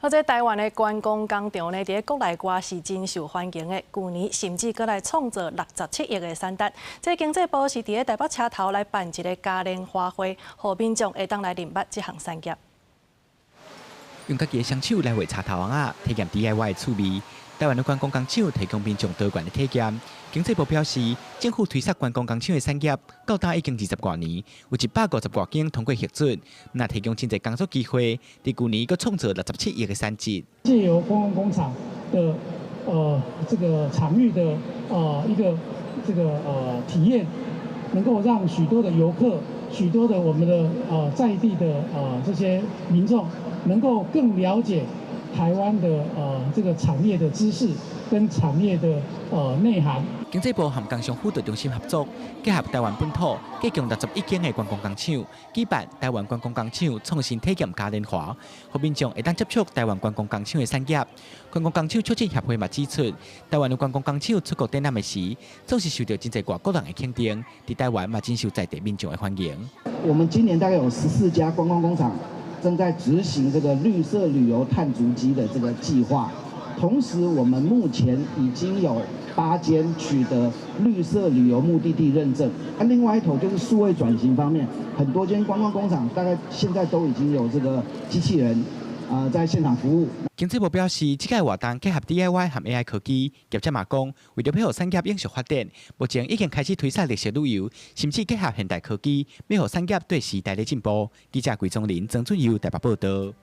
啊，這台灣的觀光工廠呢，佇咧國內外是真受歡迎的。舊年甚至閣來創造67億的產值。這經濟部是佇咧台北車頭來辦一个嘉年華會，予民眾會當來認捌這項產業。用家己的雙手來畫車頭尪仔，體驗 DIY 的趣味。台灣的觀光工廠提供民眾多元的體驗。經濟部表示，政府推捒觀光工廠的產業，到今已經20外年，有150外間通過核准，若提供真濟工作機會。佇舊年閣創造67億的產值。借由觀光工廠的這個場域的一個這個體驗，能夠讓許多的遊客、許多的我們的在地的這些民眾，能夠更了解台灣的這個產業的知識跟產業的內涵。經濟部和工商輔導中心合作，結合台灣本土，共61間的觀光工廠，舉辦台灣觀光工廠創新體驗嘉年華，予民眾會當接觸台灣觀光工廠的產業。觀光工廠促進協會嘛指出，台灣的觀光工廠出國展覽的時，總是受到真濟外國人的肯定，佇台灣嘛真受在地民眾的歡迎。我們今年大概有14家觀光工廠正在執行這個綠色旅遊碳足跡的這個計劃，同時我們目前已經有8間取得綠色旅遊目的地認證。那另外一頭就是數位轉型方面，很多間觀光工廠大概現在都已經有這個機器人啊在現場服務。經濟部表示，這個活動結合 DIY 和 AI 科技，業者嘛講，為著配合產業永續發展，目前已經開始推捒綠色旅遊，甚至結合現代科技，欲予產業綴時代咧進步。記者桂宗林、曾俊佑台北報道。